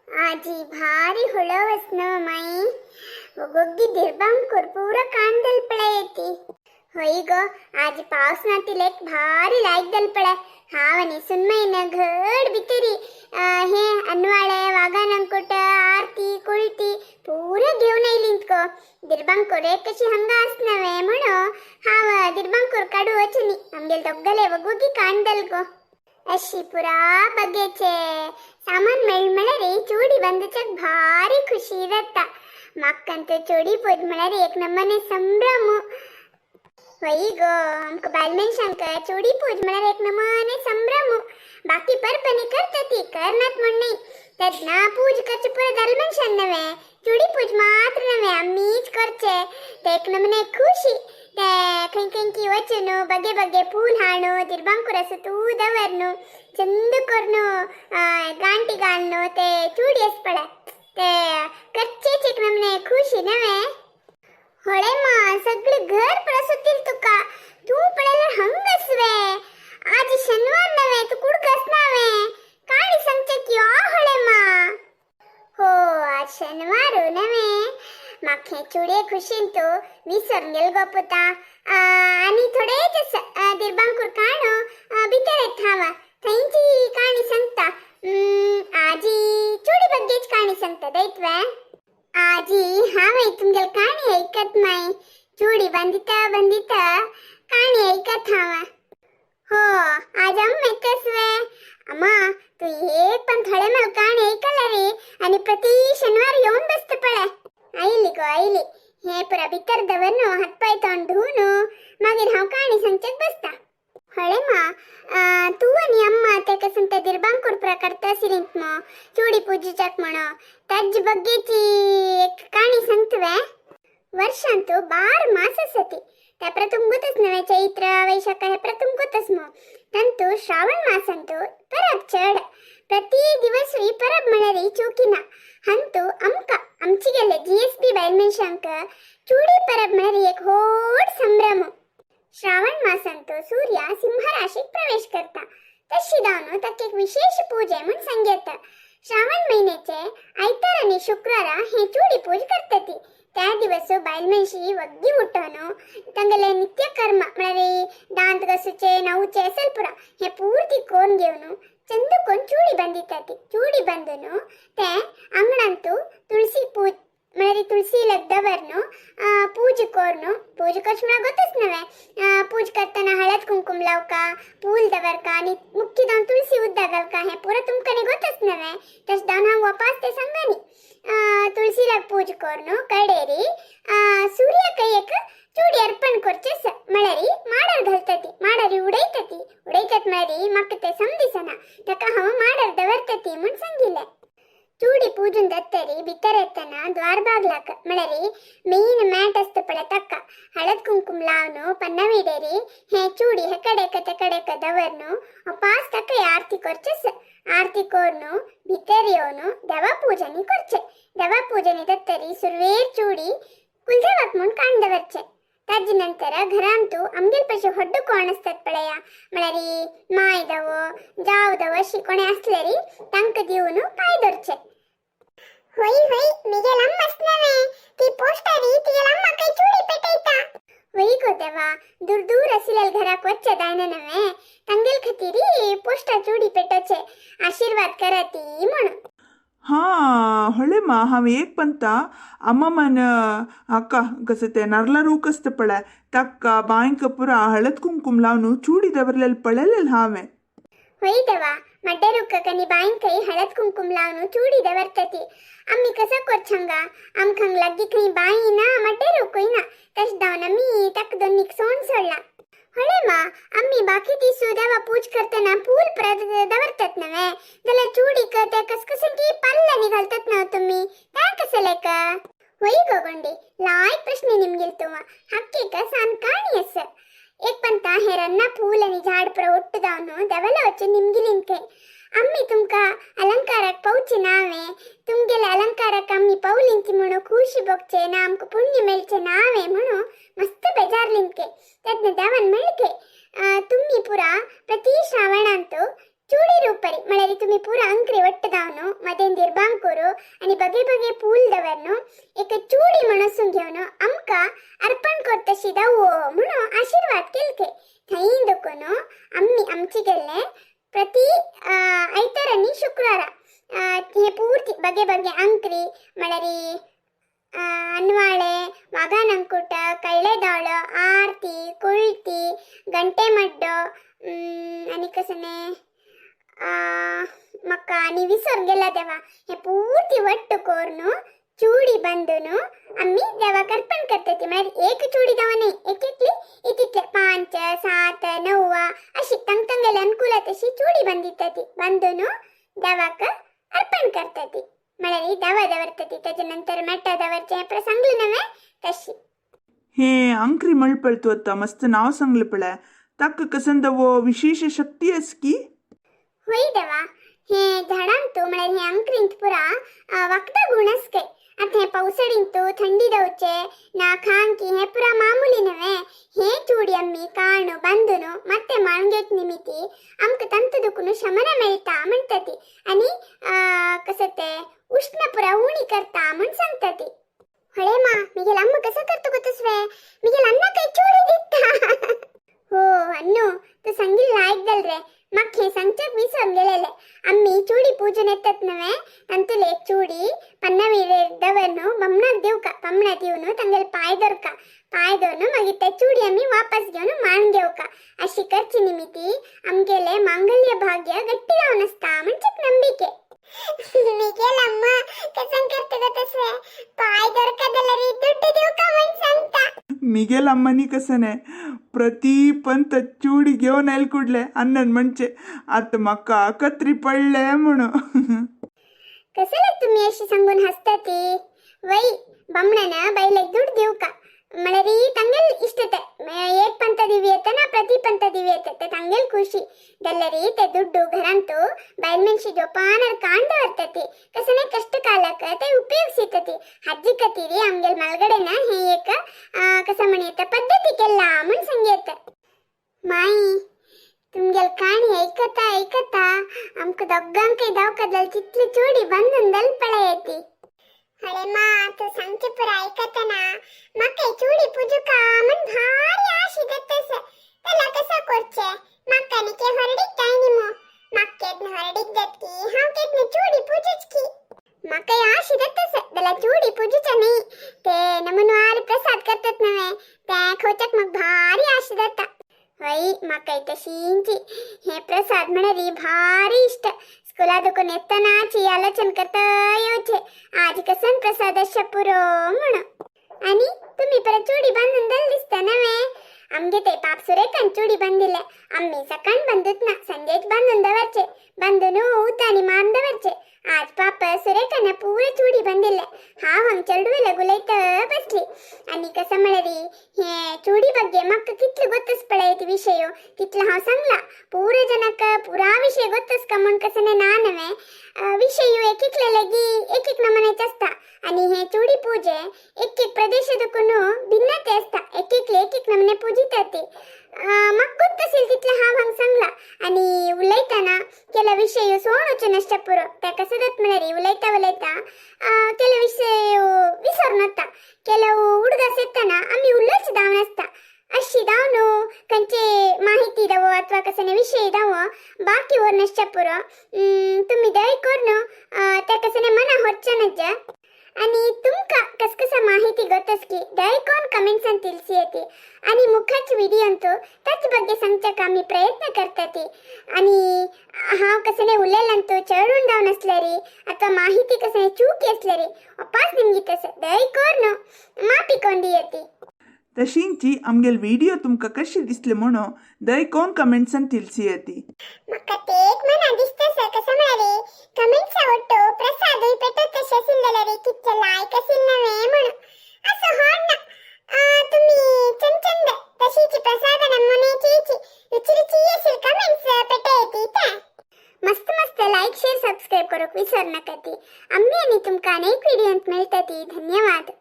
आजी भारी हुळवस न माई वगोग्गी दिर्बांकूर पूरा कांदल पळयती. होय गो, आज पावस नातिलेक भारी लायक दलपळे. हावनी सुनमईन घड भितरी हे अनवाळे वागानंकुट आरती कुळती पूरा घेऊन आयलींत गो. दिर्बांकूर एक कशी हंगा आसनवे म्हणून हांव दिर्बांकूर काडू वचनी. आमगेले दोग्गले वगोगी कांदल गो. अशी पुरा बगेचे सामान मेळ म्हळ्यार चूडी बांदूच्याक भारी खुशी जाता. म्हाकांत चोडी पूज म्हळ्यार एक नमने संभ्रम. वय गो, आमकां बायल मनशांक चोडी पूज म्हळ्यार एक नमने संभ्रम. बाकी परबनी करता ती करनात म्हण न्ही. तेन्ना पूज करचे पुरा दाल मनशान नव्हे, चोडी पूज मात्र नव्हे आमीच करचे. ते एक नमने खुशी. ते खंय खंय की वचून बगे बगे फूल हाणू दिर्बांकूर आसा तूं दवरनु चंद करून गांठी घालून ते चूडी आस पळय ते करचेच एक नमने खुशी नव्हे. होळे मा, सगळे घर प्रसुतील तुका. तू पळयल्यार हंगसवे. आज शनिवार नव्हे, तू कुडकस नावे काणी सांगचे की ओ होळे मा. हो, आज शनिवार नव्हे. म्हाका चुडये खुशीन तू विसरून गेल गो पुता. आनी थोडेच दिर्बांकूर काणू भितर येत हांव थंयची काणी सांगता. आजी चुडी बग्गेच काणी सांगता दैत्वे. आजी हांवें तुमगेल काणी ऐकत माय. चुडी बांदिता बांदिता काणी ऐकत हांव. हो, आज अम्मा कसवे अम्मा तू एक पण थोडे मला काणी ऐकला रे आणि प्रति शनिवार येऊन बसत पळे. आयली गो आयली. हे पुरा भितर दवरनो हातपाय तोंड धुवन मागीर हांव काणी सांगच्याक बसता. हळे मा, तू आनी अम्मा ते कसं ते दिर्बांकूर पुरा करता सिरींत मो चूडी पूजच्याक म्हणो ताज बग्गेची एक काणी सांगतवे. वर्षांतु 12 मास आसती. त्या प्रथम नव्हे, चैत्र वैशाख हे प्रथम गोतच मो. ತಂತು ಶ್ರಾವಣ ಮಾಸಂತು परब चड. प्रति दिवसूय परब म्हळ्यार चुकी ना. हंतु आमकां आमची गेले जीएसबी बायल मनशांक चुडी परब म्हळ्यार एक व्हड संभ्रम. श्रावण मासांत सूर्य सिंह राशीक प्रवेश करता. तशी जावन ताका एक विशेष पूजे म्हूण सांगता. श्रावण महिन्याचे आयतार आनी शुक्रारा हे चुडी पूज करतती. त्या दिवस बायल मनशी वग्गी उठोन तांगेले नित्यकर्म म्हळ्यार दांत घासूचे न्हावचे असेल पुरा हे पूर्ती कोरून घेवन चंद कोन चूडी बांदितात. चूडी बांदून ते अंगणांतु तुळसी पूज म्हळ्यार तुळसी दवरनु पूज कोरनु. पूज करचे म्हळ्यार गोतच नव्हे, पूज करतना हळद कुंकुम लावका, फूल दवरका आनी मुख्य जावन तुळसी उदक घालका हे पुरा तुमकां गोतच नव्हे. तशें जावन हांव वापास ते सांगानी. तुळसीलाक पूज कोरनु कडेरी सूर्याक एक चूडी अर्पण करचेस म्हळ्यार माडार घालतती, माडारी उडयतती. उडयतात म्हळ्यार म्हाका ते समदिसना, ताका हांव माडार दवरतती म्हूण सांगिल्लें. चूडी पूजून जातरी भितर येतना द्वार बागलाक म्हळ्यार मेन मॅट आसता पळय ताका हळद कुंकुम लावन पन्ना विडेरी हे चूडी हे कडेक ते कडेक दवरनु पास ताका आरती करचेस. आरती कोरनु भितर येवन देवा पूजनी करचे. देवा पूजनी जातरी सुरवेर चूडी कुलदेवाक म्हूण काण दवरचे. ताजे नंतर घरांतु आमगेल पशी होड्डो कोण आसतात पळया, म्हळ्यार माय दवो जाव दवो अशी कोणी आसलेरी तांकां दिवन पांय धरचे. होय होय, मिगेल अम्मा आसनवे ती पोस्टारी तिगेल अम्मा काय चूडी पेटयता. होय गो देवा, दूर दूर आशिल्ल्या घराक वच्चे जायना नव्हे, तांगेल खातीर पोस्टा चूडी पेटोवचे, आशीर्वाद कराती म्हणून. हा ಹೊಳೆಮ್ಮ, हांव एक पंತ ಅಮ್ಮಮ್ಮನ ಅಕ್ಕ ಕಸತೆ ನರ್ಲ ರೂಕಸ್ತ ಪಳೆ ತಕ್ಕ ಬಾಂಕ ಪುರ ಹಳದ್ ಕುಂಕುಮ್ ಲಾವ್ನು ಚೂಡಿ ದವರ್ಲೆಲ್ ಪಳೆಲೆಲ್ ಹಾವೆ. होय देवा, मड्डे रुखक आनी बांयकय हळद कुंकुम लावन चूडी दवरतती. आमी कसो करछंगा, आमकां लागीं खंय बांय ना, मड्डे रुखूय ना. तशें जावन आमी ताका दोनीक सोण सोडला. हळे मा, आमी बाकी दिसू देवा पूज करतना फूल परत दवरतात नव्हे, जाल्यार चुडीक ते कसकसून की पाल्लांनी घालतात ना तुमी, तें कसं लेक? होय गो गोंडी, लायक प्रश्न निमगेल तुवा. हक्केक सान काणी आसा. एक पंता हे रन्ना फूल आणि झाड पुरा ಒಟ್ಟು जावन देवाला वचून निमगिलीन. आम्ही तुमका अलंकाराक पावचे नावे, तुमगेले अलंकाराक आम्ही पावलींती म्हणून खुशी भोगचे ना, आमकां पुण्य मेळचे नावे म्हणून मस्त बेजारलींके. तेन्ना देवान म्हणके, तुम्ही पुरा प्रति श्रावणांत चुडी रूपरी म्हळ्यार तुमी पुरा अंकरी वट्ट धावन मदें दिरबांग करू आनी बगे बगे पूल दवरनु एक चुडी म्हणसून घेवन आमकां अर्पण करतशी दावो म्हणून आशीर्वाद केलके. थंय दखून आमी आमचे गेल्ले प्रति आयतार आनी शुक्रारा हे पूर्ती बगे बगे अंकरी म्हळ्यार अनवाळे, वागानंकूट, कळ्ळेदाळ, आरती, कुळती, गंटेमड्डो आनी कसने म्हाका आनी विसर गेला देवा. हे पूर्ती वट्ट कोरून चूडी बांदून आमी देवाक अर्पण करता ती. म्हळ्यार एक चूडी देवा न्ही, एक एकली इतितले 5, 7, 9 अशी तंग अनुकूल तशी चूडी बांदिता ती, बांदून देवाक अर्पण करता ती. म्हळ्यार देवा दवरता ती, ताच्या नंतर मेटा दवरचें प्रसंगले नव्हे तशी. हे अंक्री मळपळತು ಅತ್ತ ಮಸ್ತ್ ನಾವ್ ಸಂಗ್ಲಪಳೆ ತಕ್ಕ कसंदवो विशेष शक्ती असकी. होय देवा, हे झाडांतू म्हळ्यार हे अंकरींत पुरा वखदा गुण आसके. आतां हे पावसाळींतू थंडी जावचे ना खांकी हे पुरा मामूली नव्हे. हे चूडी आमी काणू बांदून ಮತ್ತೆ माळंगेट निमिती आमकां तंत दुखून शमन मेळटा म्हणटा ती. आनी कसं ते उष्ण पुरा उणी करता म्हण सांगता ती. हळे मा, मिगेल अम्म कसं करतो गो तसवे, मिगेल अण्णा काही चूडी दिता. हो अन्नू, तू सांगिल लायक रे, म्हाका हें सांगच्याक विसरून गेलेले. आमी चूडी पूजन येतात नव्हे, तांतूले एक चूडी पन्नावीर दवरनु बमणाक दिवका, बमणा दिवन तांगेले पांय दवरका, पांय दवरून मागीर ते चूडी आमी वापस घेवन मान घेवका. अशी करची निमिती आमगेले मांगल्य भाग्य गट्टी जावन आसता म्हणचेच नंबिके. मिगेल अम्मा कसं करता गो तसवे, पाय दवरका जाल्यार दुड्ड दिवका म्हण सांगता. मिगेल अम्मानी कसने प्रति पंत चूडी घेवन आयल कुडले अन्नन म्हणचे आतां म्हाका कत्री पडले म्हणून. कसले तुम्ही अशी सांगून हसता ती. वै बमणान बायलेक दुड्ड दिवका म्हळ्यार तांगेल इश्ट ते एक पंत दिवी येता ना प्रति पंत दिवी येता ते तांगेल खुशी जाल्यार ते दुड्डू घरांतू बायल मनशी जोपानार काण दवरता ती. कसले कष्ट कालक ते उपयोगिसता ती. हज्जी कतीरी आमगेल मलगडेन हे एक कसं म्हणयता पद्दती केला म्हण सांगयता. माई, तुमगेल काणी ऐकता ऐकता आमकां दोगांकय दावका तितली चूडी बांदून दलपळा येती. अरे मा, तू सांगचे पुरा ऐकतना म्हाका चूडी पुजुका म्हण भारी आशी जातस. त्याला कसं करचे, म्हाका नी के हरडीक जाय न्ही मो, म्हाका केदन हरडीक जात की हांव केदन चूडी पुजूच की. म्हाका आशी जातस जाल्यार चूडी पुजुचे न्ही, ते नमुनवार प्रसाद करतात नव्हे ते खावच्याक म्हाका भारी आशी जाता. हय, म्हाकाय तशींची हे प्रसाद म्हळ्यार भारी इश्ट. स्कुला दुखून येतनाची आलोचन करता येवचे आज कसन प्रसाद अशा पुरो म्हणून. आनी तुम्ही परत चूडी बांदून दल दिसता नव्हे. आमगे ते पाप सुरेखान चूडी बांदिले, आम्ही सकाळ बांदूत ना, संजेच बांदून दवरचे, बांदून उतानी मान दवरचे. आज पाप सुरेखान पुरे चूडी बांदिले. हांव हांग चेडवेले गुलयत बसली. आनी कसं म्हळ्यार हे चूडी ಬಗ್ಗೆ म्हाका कितले गोत्तस पळय ती विशय तितलो हांव सांगला. पुरे जनाक पुरा विशय गोत्तस का म्हूण कसं ना नव्हे, विशय एक एकले लागी एक एक नमुन्याचे आसता. आनी हे चूडी पूजे एक एक प्रदेश दुखून भिन्नते आसता, एक एकले एक एक नमुने पूजितात ती. म्हाका गोत्त असेल तितलें हांव हांग सांगला. आनी उलयतना केला विशय सोडूचे नासता पुरो, ते कसं जाता म्हळ्यार उलयता उलयता केला विशय विसरून वता. ಕೆಲವು ಹುಡುಗಸ್ ಇರ್ತಾನ आम्ही उलोवचे धांवन आसता. अशी धांवन खंयचे माहिती दावो अथवा कसने विषय दावो बाकी वर नसच्या पुरो. तुम्ही दय करून त्या कसने मना होच्चे नज्जा. आणि तुमका कस कसा माहिती ಗೊತ್ತಸ್ಕಿ ದಯಕೋನ್ ಕಮೆಂಟ್ಸ್ ಅಂತ ತಿಳಿಸಿ. आणि मुखाची ವಿಡಿಯೋ ಅಂತೂ त्याच ಬಗ್ಗೆ सांगच्याक आमी प्रयत्न करताती. आणि हांव कसने उलयलांतू चढून डावन असल्यारी ಅಥವಾ ಮಾಹಿತಿ कसने चूकी असल्यारी अपास निमगी तस दयकोर्न माफी कोंडी येती. तशींची आमगेल विडियो तुमकां कशी दिसले म्हणून दयकोन कमेंट्सान ತಿಳಿಸಿ येती. म्हाका ते एक मना दिसता सर, कसं म्हळ्यार कमेंट्सा ಒಟ್ಟು प्रसाद पेटत तशें आशिल्लें जाल्यार कितले लायक आशिल्लें नव्हे म्हणून असो हाड ना. तुम्ही चंद चंद तशीची प्रसाद नमुनेची रुची रुची असेल कमेंट्स पेटयती ते. मस्त मस्त लाईक शेअर सबस्क्राईब करूक विसर नका ती. आम्ही आणि तुमका अनेक व्हिडिओत मेळटा ती. धन्यवाद.